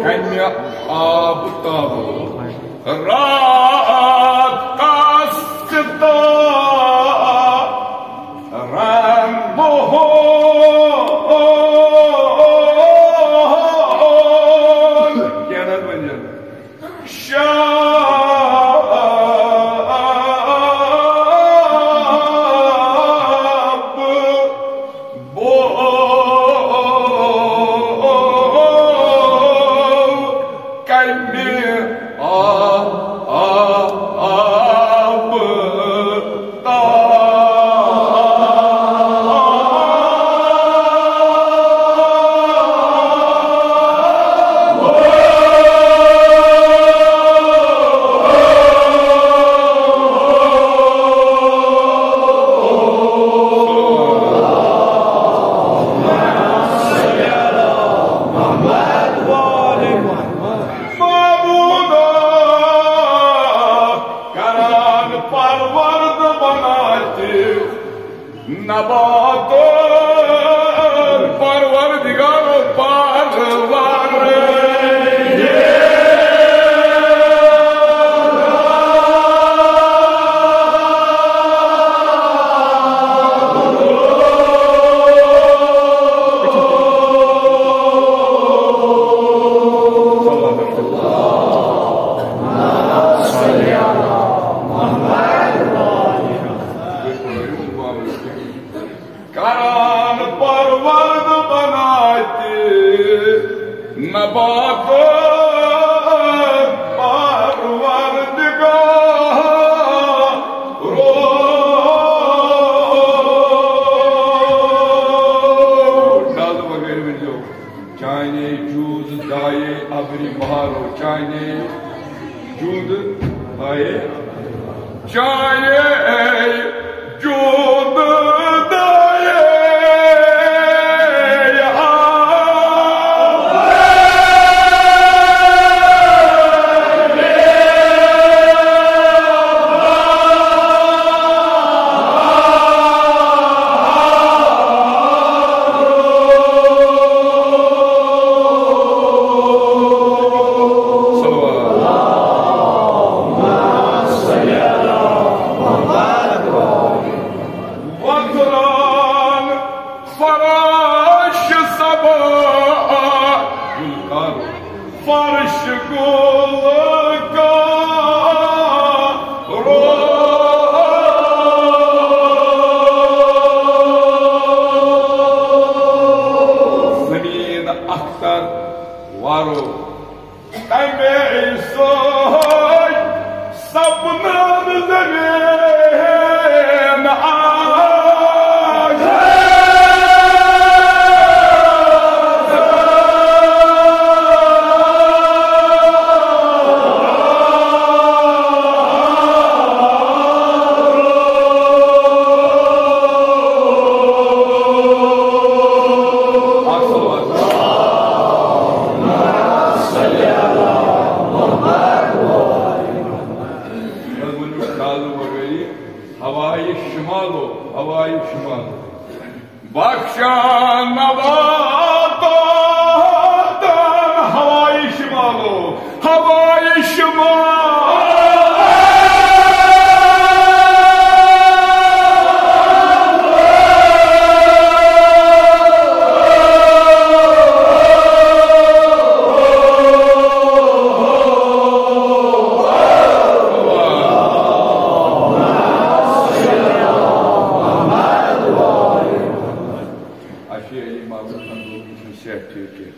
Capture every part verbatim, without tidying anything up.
کمہِ آبہٕ تابہٕ رات کس تہٕ رنگ بہون۔ کینٛہہ نہ حظ ؤنِو۔ شب بو کمہِ آ آ آبہٕ تابہٕ۔ معبودا کران پرورد بناتی نبات پروردگار پرور۔ کران پرورد بناتی نبات پروردگار رو۔ ڈل وغٲرۍ ؤنۍزیو۔ چانے جود دایے ابری بہارو، چانے جود دایے، چانے جود دایے۔ وغیرہ، ہوائے شمالو، ہوائے شمالو۔ بخشان نباتاتن ہوائے شمالو، ہوائے شمال۔ اچھا، علی محمد خاندوقی چھُنہٕ صحت ٹھیٖک کینٛہہ۔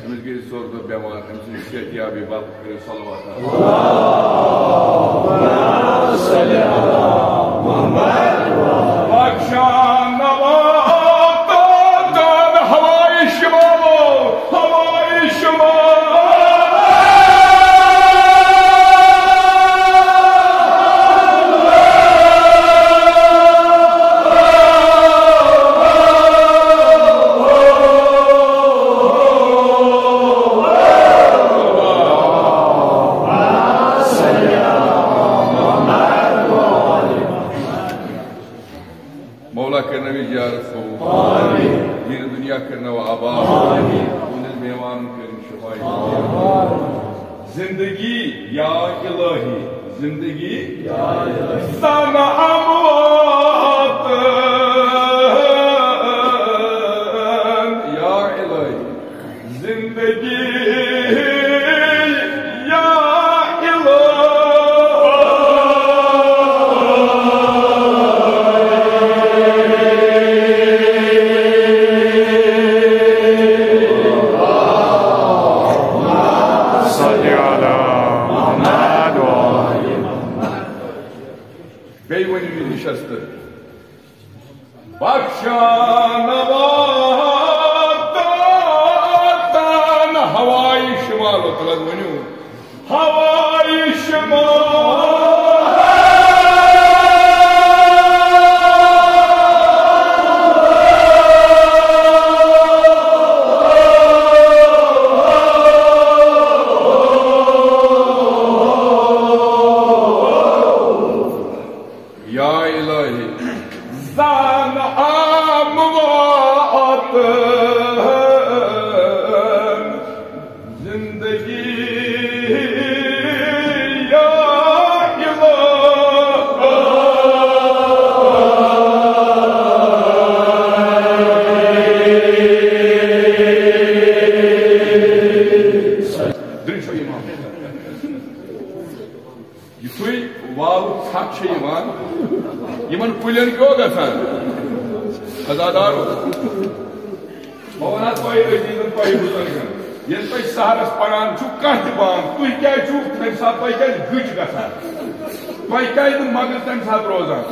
أمِس گٔے زٕ ژور دۄہ بٮ۪مار، أمۍ سٕنٛز صحت یابی باپتھ کٔرِو صلوات۔ بخشان نباتاتن ہوائے شمالو، ہوائے شمال۔ مولا کرنوی زیارت قبول۔ آمین۔ دین دنیا کرنو آباد۔ آمین۔ تُہنٛدٮ۪ن بیمارن کٔرِن شفا۔ آمین۔ زندگی یا الہی، زندگی یا الہی۔ زن اموات یا الہی۔ زندگی یا الہی۔ صل علی محمد و آل محمد۔ بیٚیہِ ؤنِو یہِ نِشستہٕ۔ بخشان نباتاتن ہوائے شمال، تلس ؤنِو، ہوائے شمال۔ یا الہی، زن امواتن زندگی یا الہی۔ دِل چھُ یِوان۔ یُتھُے والُک ژھٹھ چھُ یِوان، یِمن کُلٮ۪ن کیٛاہ گژھان؟ عزادارو، بہٕ وَنہٕ تۄہہِ عزیٖزن، تۄہہِ بُزرگن، ییٚلہِ تۄہہِ سحرس پران چھُو کانٛہہ تہِ بانگ، تُہۍ کیٛازِ چھُو تَمہِ ساتہٕ، تۄہہِ کیٛازِ گٔچ گژھان؟ تۄہہِ کیٛازِ نہٕ مغز تَمہِ ساتہٕ روزان؟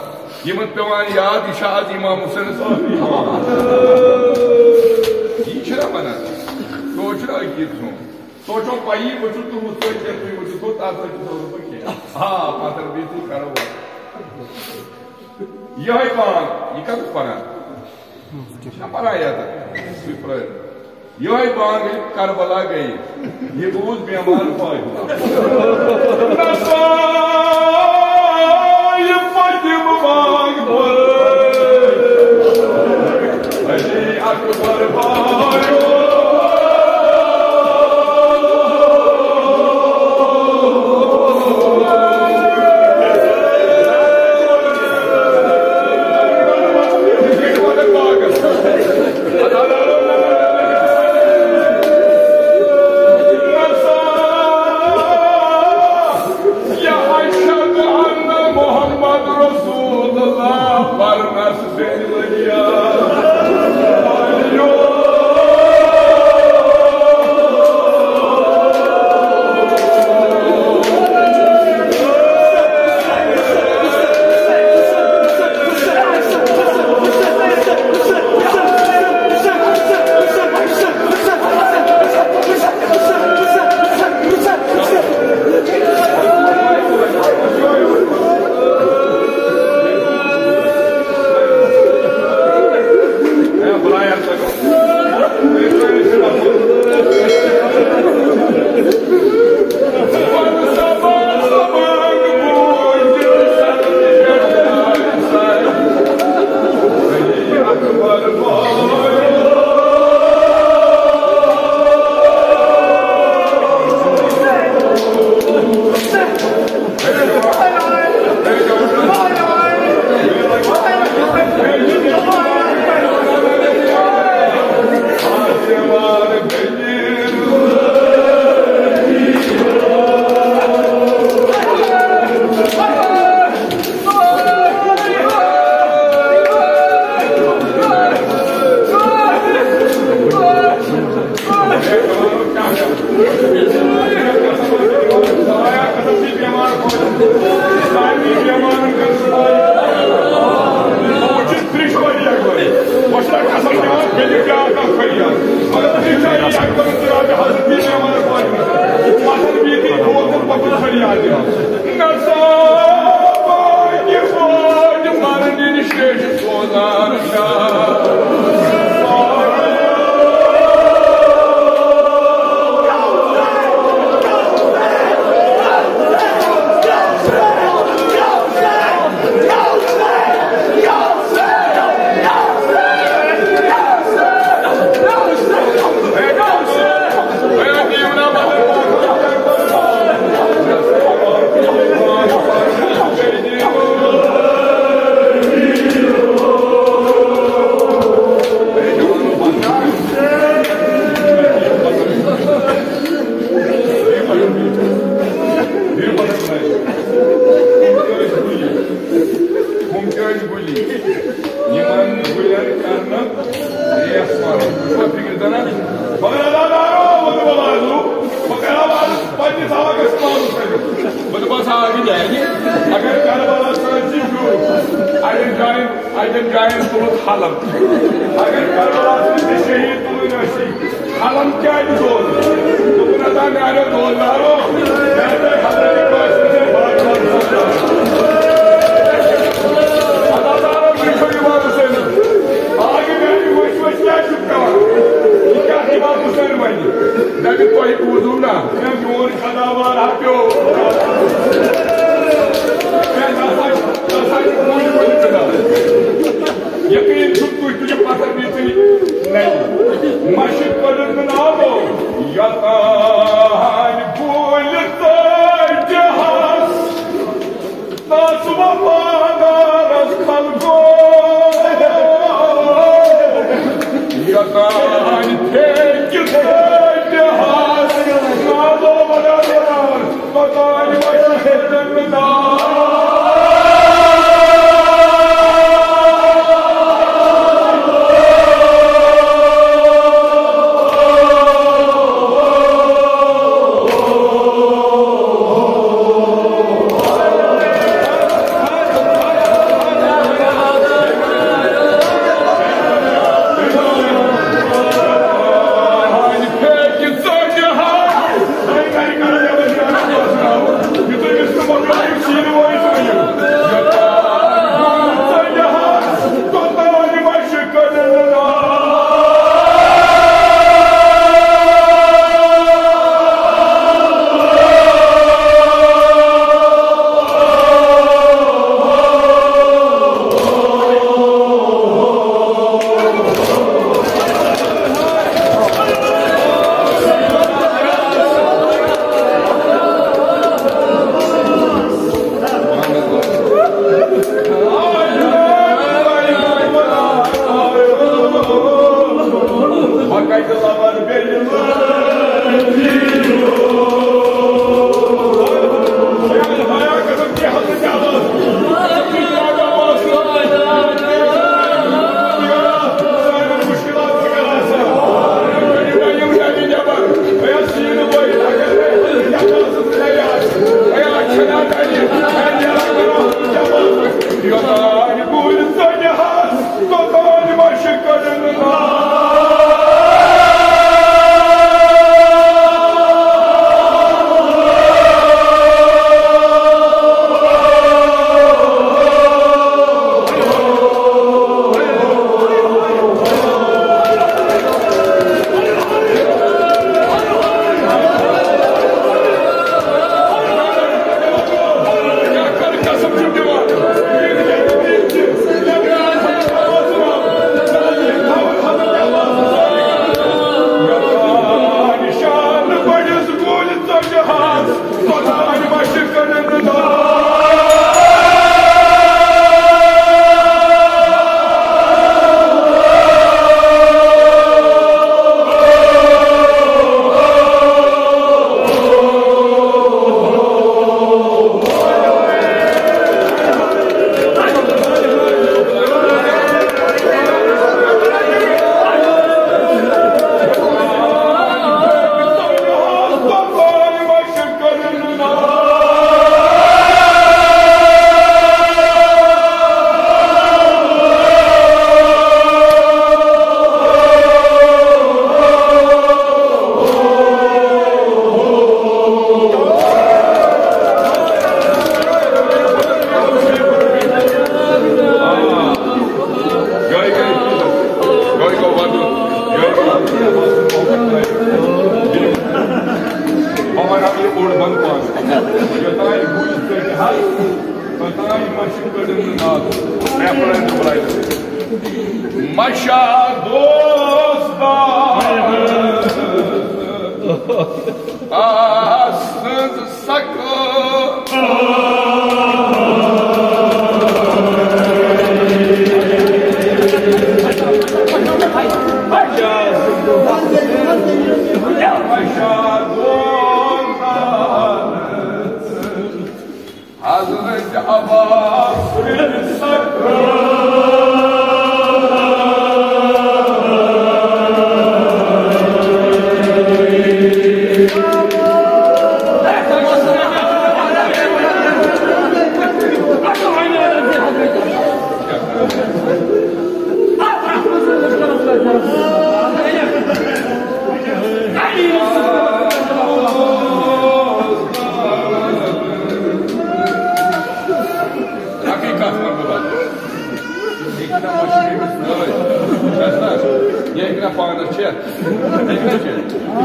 یِمن پٮ۪وان یاد، یہِ چھا از امام حسینس ٲخری آواز؟ یی چھُنہ ونان، تو چھُنہ عقیٖد سون۔ سونچو پَیی، بہٕ چھُس تُہُنٛد سۭتۍ، ییٚلہِ تُہۍ ؤتھِو، تَتھ سۭتۍ چھُس نہٕ بہٕ کینٛہہ۔ آ، پَتھر بِہِتھ کرو۔ یِہوٚے بانگ، یہِ کَتھ پَران؟ یہِ چھُنہ پَران یَتَتھ؟ یہِ پرٛٲرِو۔ یِہوٚے بانگ ییٚلہِ کربلا گٔیہِ، یہِ گوٚوُس بٮ۪مار پٲدٕ۔ نسا یہِ پٔتِم بانگ پٔر۔ علی اکبر بھائیو۔ یا اگر کربلا سۭتۍ چھُ، اَتٮ۪ن جاین، اَتٮ۪ن جاین تُلُکھ حلم۔ اگر کربلا سۭتۍ چھُ شہیٖد تُلُن ٲسی، حلم کیٛازِ دوٚد؟ دوٚپُن، ہتا میٛانیو دوستدارو، مےٚ ہسا حضرت قاسم سٕنٛدِ بارگاہس منٛز۔ اللہ تعالیٰ ہن چھُ یِوان حسین۔ آگے میٛانہِ ؤسۍ ؤسۍ کیٛازِ چھُکھ پٮ۪وان؟ یہِ کیٛاہ چھُ حسین وۄنۍ؟ دَپہِ، تۄہہِ بوٗزُو نا؟ مےٚ میون خداوار ہا پیوٚو۔ مےٚ نسا چھُ، نسا چھُ کُنہِ کُنہِ فِلحال۔ یقیٖن چھُم تُہۍ تہِ چھِو پَتھر بیٚیہِ نَیہِ۔ مَشِک کٔرِتھ نہٕ ناو۔ یوٚتانۍ بوٗلِتھ ژٔجہِ ہَس۔ تس وفادارس خلقو، یوٚتانۍ پھیکہِ سۭتۍ ہس نادو ونان، توٚتانۍ وَسہِ جنت۔ مشا دوست آسنز سکو۔ حضرت عباس بن سکران۔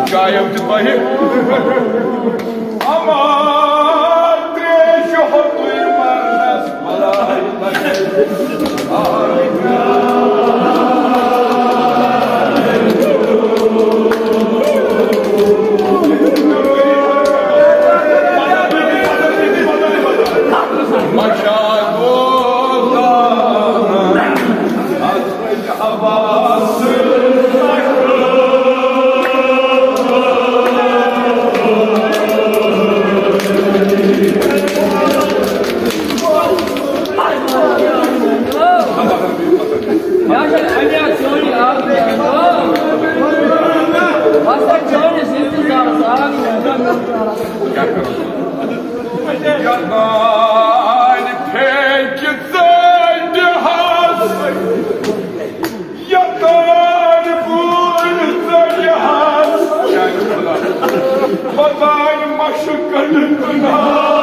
جایم تہِ تۄہہِ۔ اما تریش ہیوٚتُے مرنس بلاے لگے۔ مشاء اللہ۔ یتان پھیکہِ ژٔٹۍ ہس، یتان بوٗلۍ ژٔٹۍ ہس، خۄداے مشکن تہٕ نار۔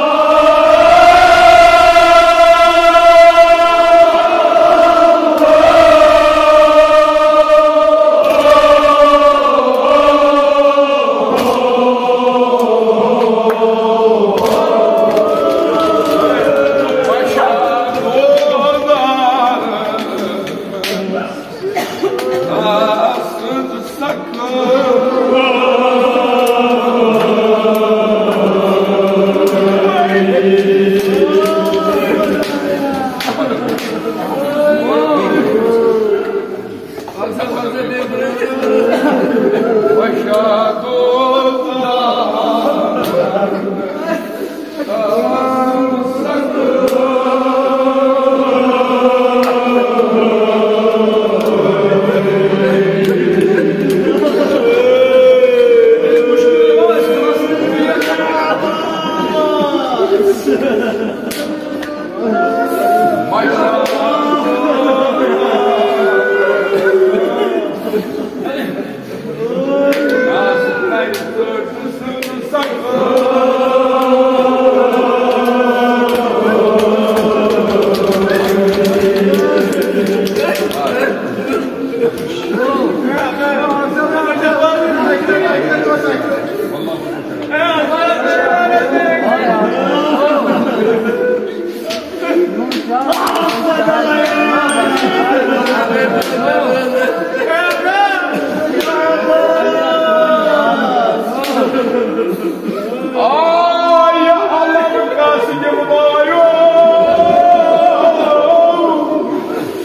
آے علم کس دِمہٕ بارو،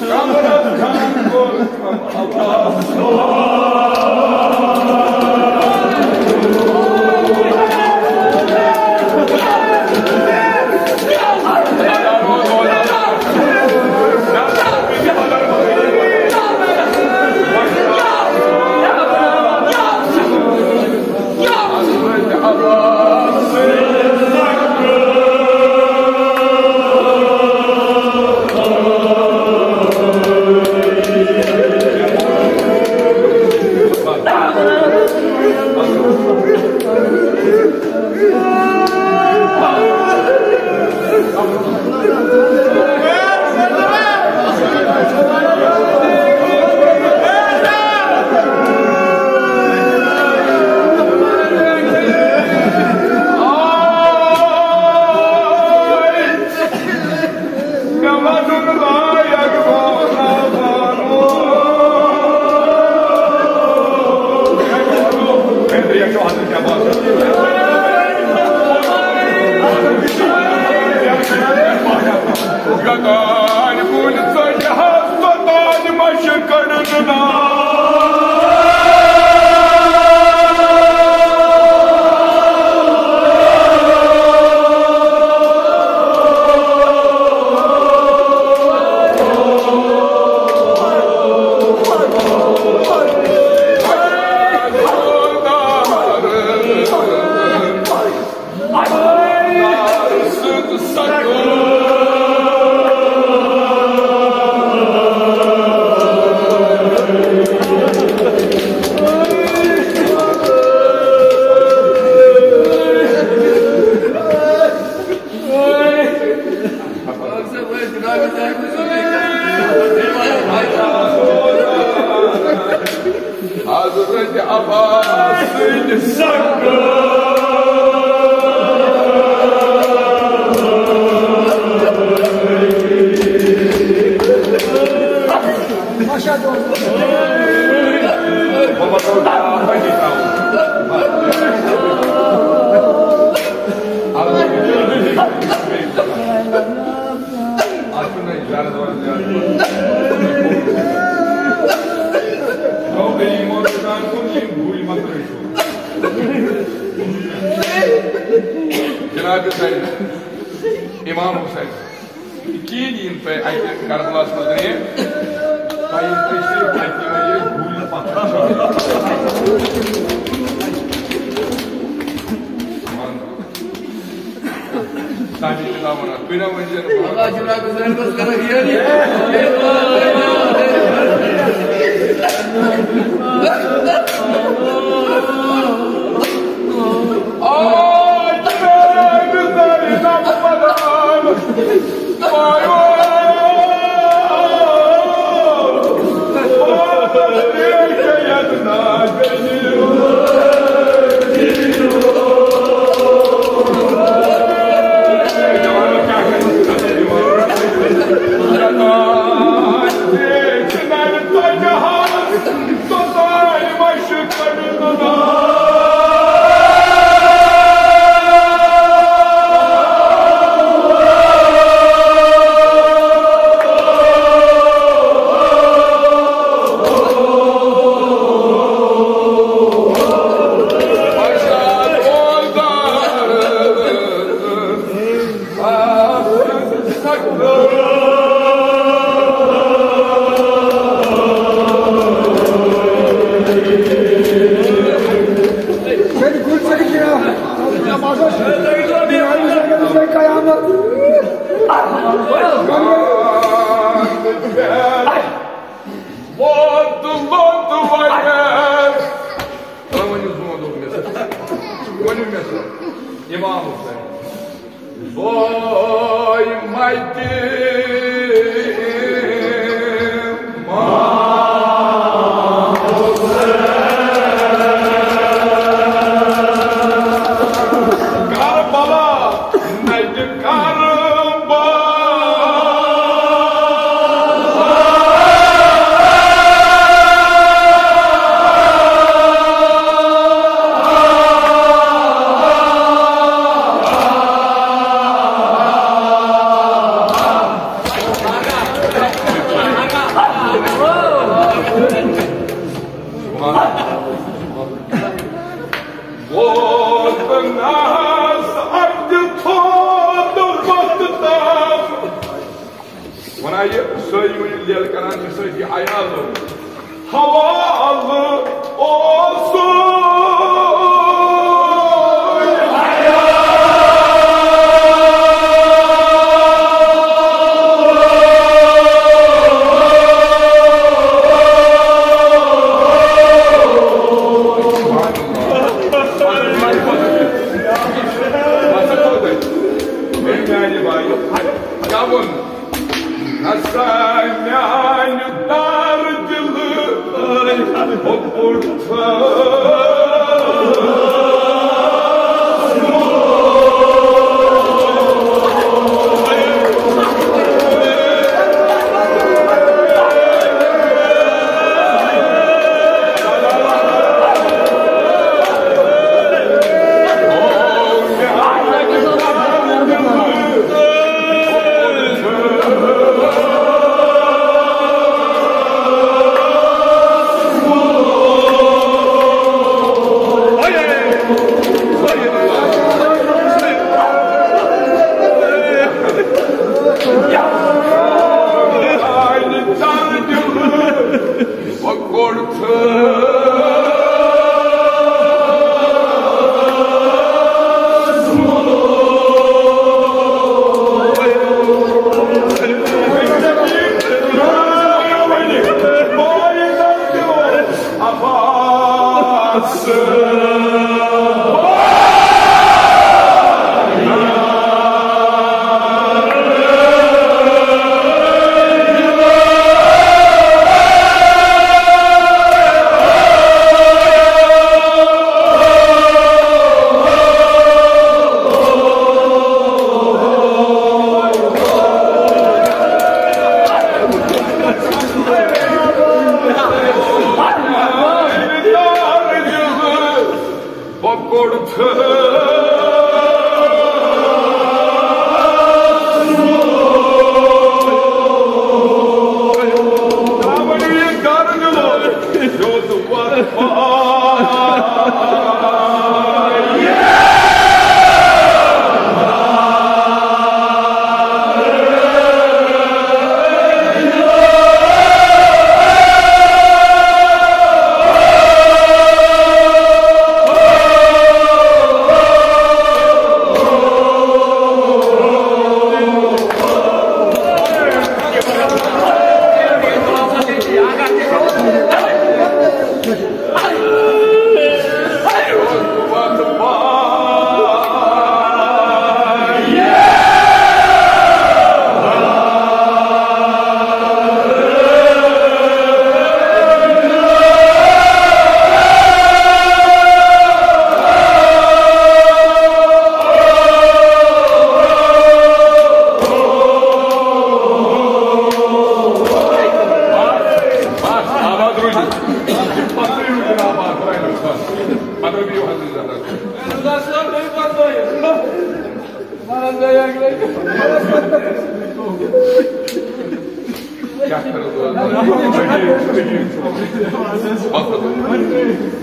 کمرس کھن کوٚر۔ حضرت جناب حسین، امام حسین، یقین یِن تۄہہِ اَتہِ کربلاہَس منٛز رینٛٹ، تۄہہِ یِن تۄہہِ صرف اَتہِ یِمَے یہِ گُلۍ پَتھر چھِ۔ سامی کِتاب وَنان، تُہۍ نہ ؤنۍ زیو نہٕ۔ ووت، ووت وۄنۍ۔ وۄنۍ ؤنِو زوٗن دوٚپ مےٚ سۭتۍ۔ ؤنِو مےٚ سۭتۍ۔ امام حسین۔ زوے متہِ کربلا، نتہِ کربلا۔ ووت ناز اَتہِ تھوٚد وقتاً۔ وَنان یہِ سٲری وۄنۍ لیلہٕ کران چھِ سۭتی عیالو۔ حوالہٕ اوسُے عیال۔ میانہِ بایہِ، کیٛاہ ووٚن؟ نسا میانہِ تارٕ دِلہٕ اوٚبُر تھٲو۔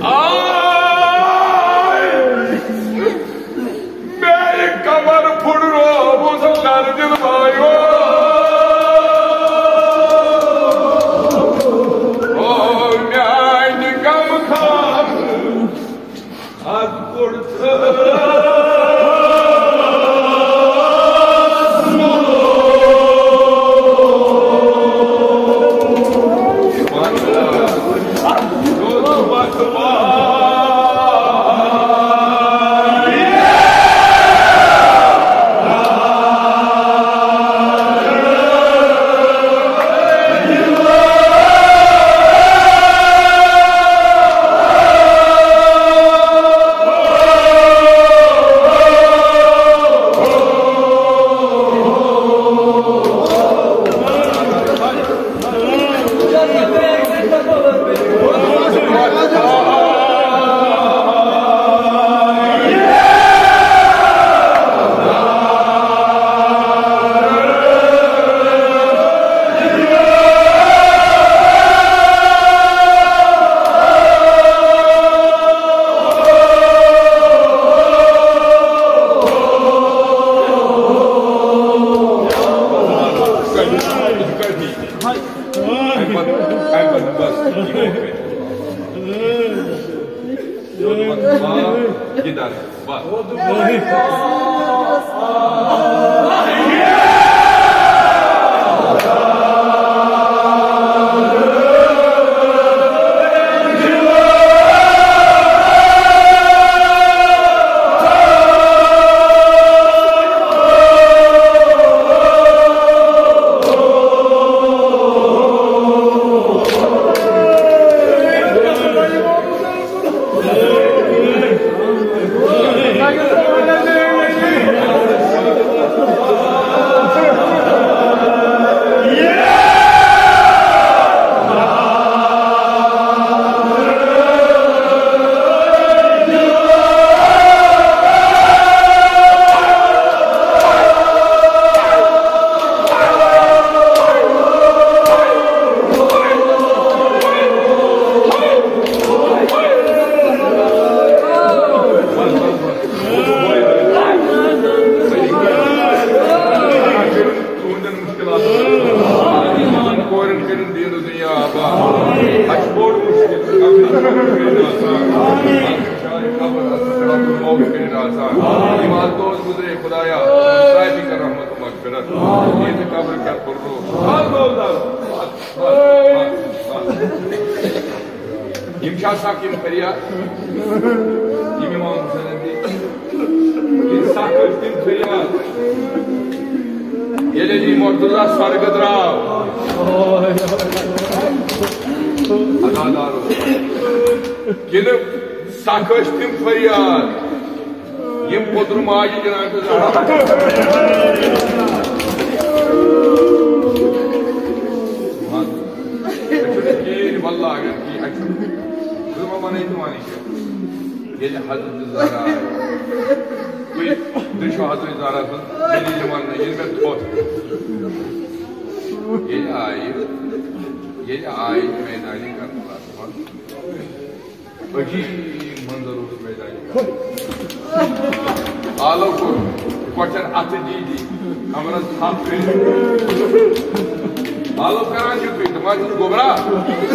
آے! میانہِ کمر پھُٹرووُس دردِ بایو۔ او میانہِ غم خار، از کوٚڑ ژٕ۔ تُہٕنٛدٮ۪ن مُشکِلاتَن، کورٮ۪ن کٔرِن دیٖن و دُنیا آباد۔ اَسہِ بوٚڑ مُشکِل، قبرِ کٔرِن آسان۔ قبر، قبر کٔرِن آسان۔ یِم اَتھ دۄہَس گُزرے، خدایا، سارنٕے کر رحمت و مغفرت۔ ییٚتہِ قبر کر پُرنوٗر۔ یِم چھِ آسان یِم فریاد، یِم امام حسینن دِتۍ۔ یِم سخت ٲسۍ تِم فریاد۔ ییٚلہِ علی مرتضی سرگہٕ درٛاو، عزادارو، کِنہٕ سخ ٲسۍ تِم فریاد؟ یِم پوٚتُر ماجہِ گِنٛدان تہٕ زاران۔ وَن۔ أسۍ چھِنہٕ کِہیٖنۍ، واللہ اگر کِہیٖنۍ، اَسہِ چھُنہٕ۔ بہٕ ما وَنَے تہٕ وَنٕے کیٛاہ؟ ییٚلہِ حضرت زہرا آیہِ، تُہۍ دٔچھِو حضرت زہرا سُنٛد دٔلیٖل وَننہٕ، ییٚلہِ مےٚ تھوٚد۔ ییٚلہِ آیہِ، ییٚلہِ آیہِ میدانہِ کربلا۔ عجیٖب منظر اوس میدانہِ۔ آلو کوٚر کۄٹھٮ۪ن اَتھٕ دی دی، کمرس تھپھ کٔرِتھ۔ آلو کران چھُ تُہۍ، دَپان چھُس، "گوٚبرا،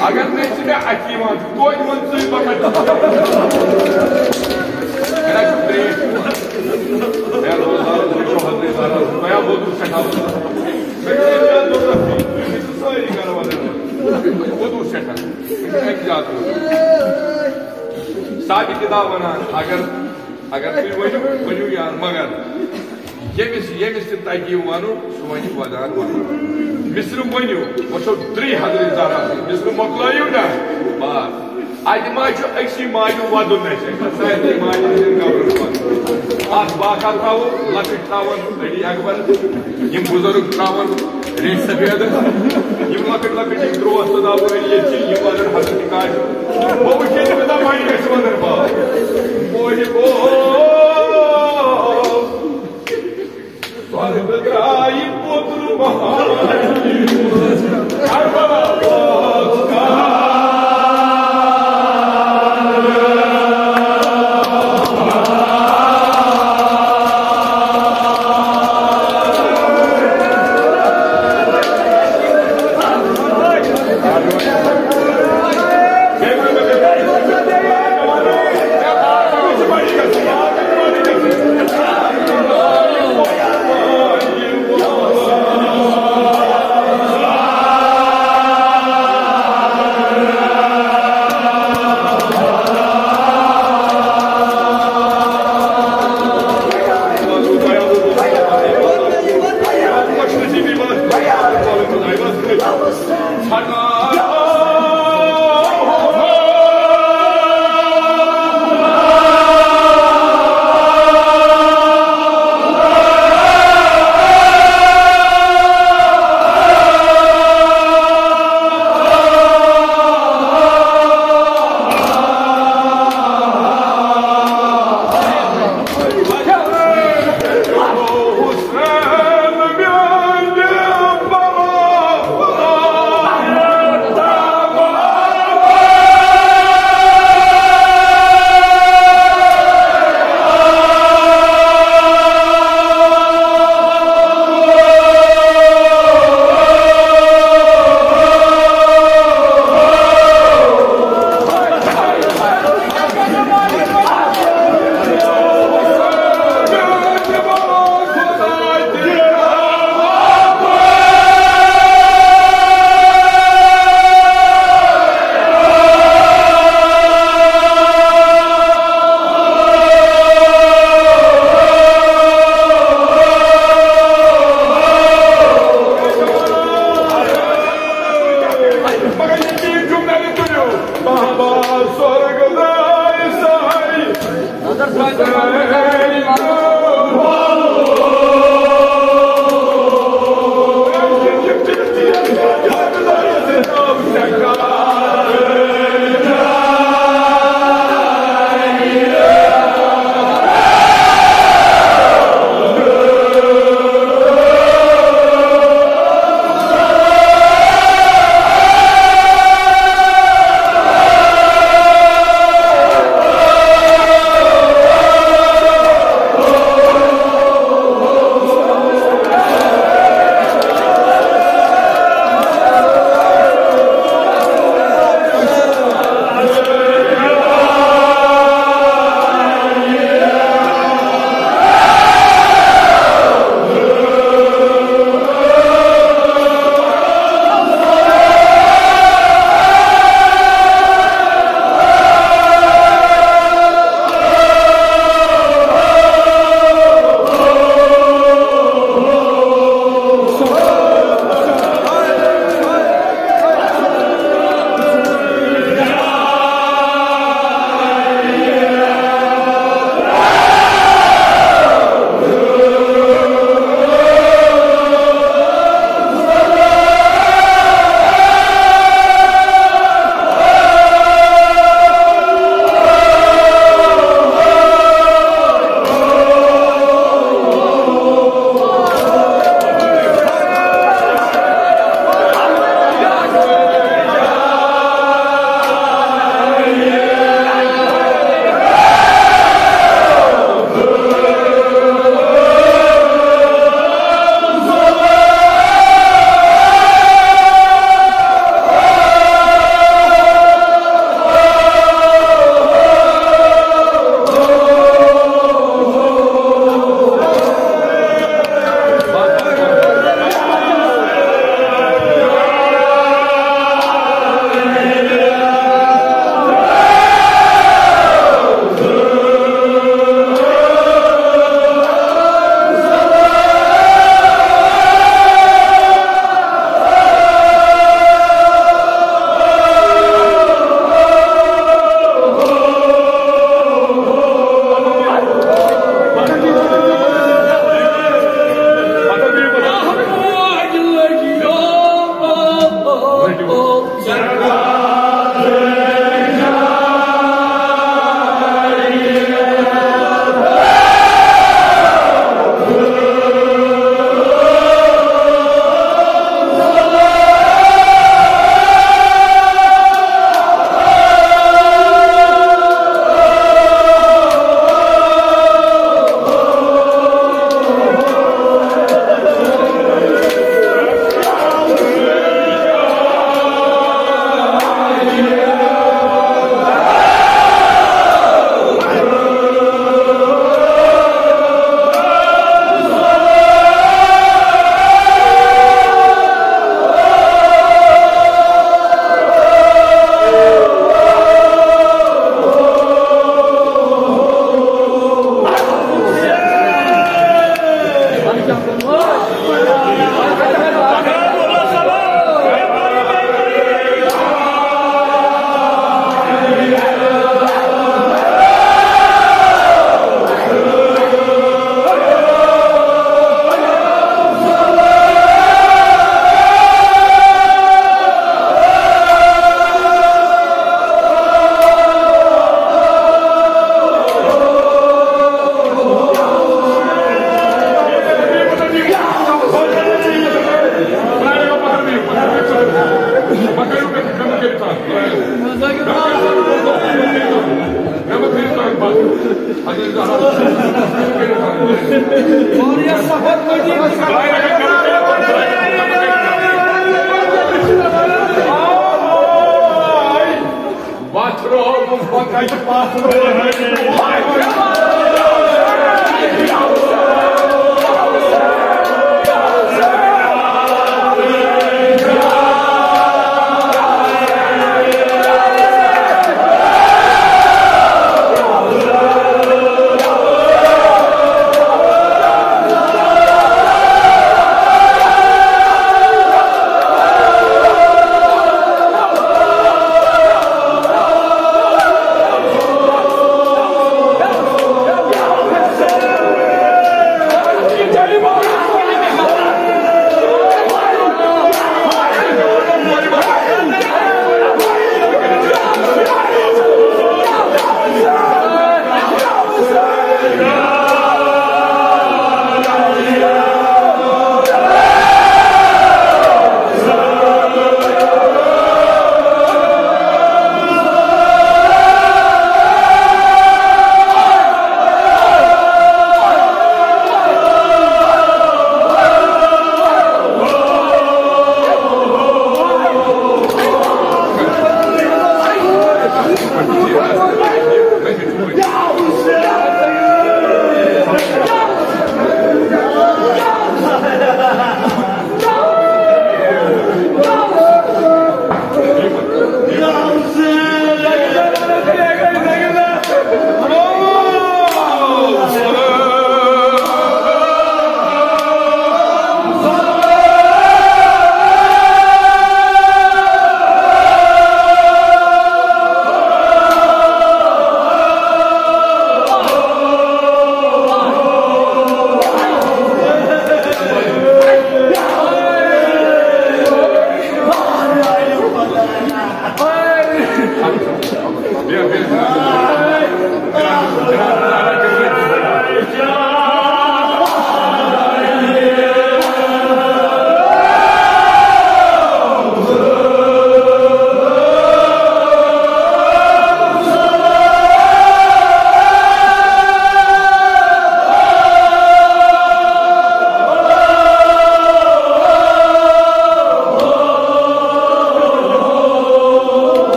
اگر نہٕ ژٕ مےٚ اَتھِ یِوان چھُکھ، توتہِ وَن ژٕے مگر۔" مےٚ چھُ ترٛیش۔ مےٚ دوٚپ، "زارس، ژٕ چھُکھ حضرت زارس، بیا ووتُس سٮ۪ٹھاہ۔" مےٚ چھُ اَمہِ زیادٕ ضروٗرت، مےٚ چھِ سٲری گرٕ والٮ۪ن منٛز۔ ووتُس سٮ۪ٹھاہ۔ مےٚ چھُ اَمہِ زیادٕ ضروٗرت۔ صاحبِ کتاب وَنان، اگر، اگر تُہۍ ؤنِو، ؤنِو یار، مگر ییٚمِس، ییٚمِس تہِ تَگہِ یہِ وَنُن، سُہ وَنہِ ودان ودان۔ مِصرٕ ؤنِو، وۄنۍ چھو ترٛے حضرت زہرا۔ مِصرٕ مۄکلٲیِو نہ، بس۔ اَتہِ ما چھُ أکسٕے ماجہِ وَدُن اَسہِ؟ سارنٕے ماجٮ۪ن ہٕنٛدٮ۪ن قبرن پَتہٕ۔ اَکھ باکھا تھاوو، لۄکٕٹۍ تھاوَن علی اکبر، یِم بُزرگ تھاوَن ریش سفید، یِم لۄکٕٹۍ لۄکٕٹۍ یِم درٛوس تہٕ دَبہٕ علی ییٚتہِ چھِ، یِم وَنَن حضرت کاشف۔ بہٕ وٕچھے تہٕ مےٚ دوٚپ، وۄنۍ گژھِ وَنَن باب۔ بوے بوب، سۄرگہٕ درٛایہِ پوٚتُر مہان۔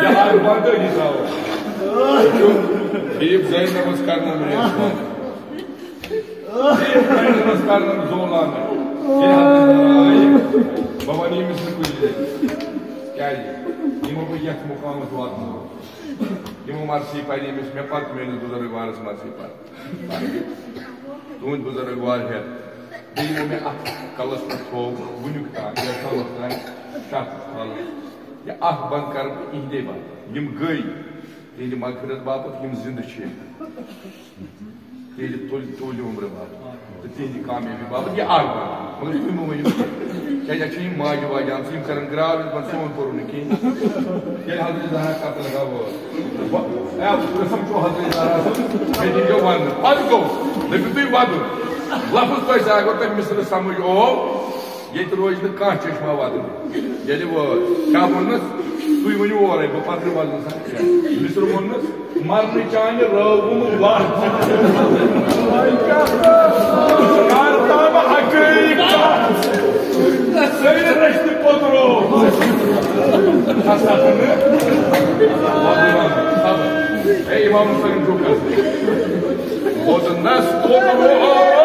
یہِ آیہِ بنٛد، یہِ ترٛاوو۔ وٕچھِو، دیٖپ زینبس کرنہٕ مےٚ یہِ۔ دیٖپ زینبس کرنہٕ زولان۔ ییٚلہِ حضرت زہرا آیہِ، بہٕ وَنہٕ ییٚمِس نہٕ کُنہِ جایہِ۔ کیٛازِ؟ یِمو بہٕ یَتھ مُقامس واتنوو۔ یِمو مرثی پَرِ ییٚمِس مےٚ پتہٕ، میٲنِس بُزرگ وارس مرثی پَرِ۔ تُہُنٛد بُزرگ وار ہٮ۪تھ۔ بیٚیہِ یِمو مےٚ اَتھ کلس پٮ۪ٹھ تھوو وٕنیُک تام، یا کلس تام شک کھالان۔ یہِ اکھ بنٛد کرٕ بہٕ یِہنٛدے باپتھ۔ یِم گٔے تِہنٛدِ مغفرت باپتھ، یِم زِندٕ چھِ تِہنٛدِ تُلۍ، تُلۍ عمرٕ باپتھ تہٕ تِہنٛدِ کامیٲبی باپتھ۔ یہِ اکھ بنٛد۔ مگر تُہۍ مہٕ ؤنِو کینٛہہ۔ کیٛازِ اَسہِ چھِ یِم ماجہِ واجہِ آمژٕ، یِم کرن گراو یِتھ پٲٹھۍ سون پوٚرُن نہٕ کینٛہہ۔ ییٚلہِ حضرت زہرا قتل گوٚو، وَ-، اے، قسم چھُ حضرت زہرا سُنٛد، مےٚ دیٖزیو وننہٕ۔ پتہٕ گوٚو، دٔپِو تُہۍ ودُن۔ لفظ تۄہہِ سۭتۍ اگر تۄہہِ مصرٕ سمجھ آو، ییٚتہِ روزِ نہٕ کانٛہہ چشمہ ودُن۔ ییٚلہِ وٲتۍ، کیٛاہ ووٚننَس؟ تُہۍ ؤنِو اورَے، بہٕ پَتہٕ وَنہٕ نہٕ سا کینٛہہ۔ مصرٕ ووٚننَس، مرنہٕ چانہِ رٲو گوٚمُت وَتھ۔ کر تام اَکٕے کَتھ۔ سٲری رٔچھتہٕ پوٚترو۔ اے امام حسین چھُکھ۔ ووٚننَس پوٚترو۔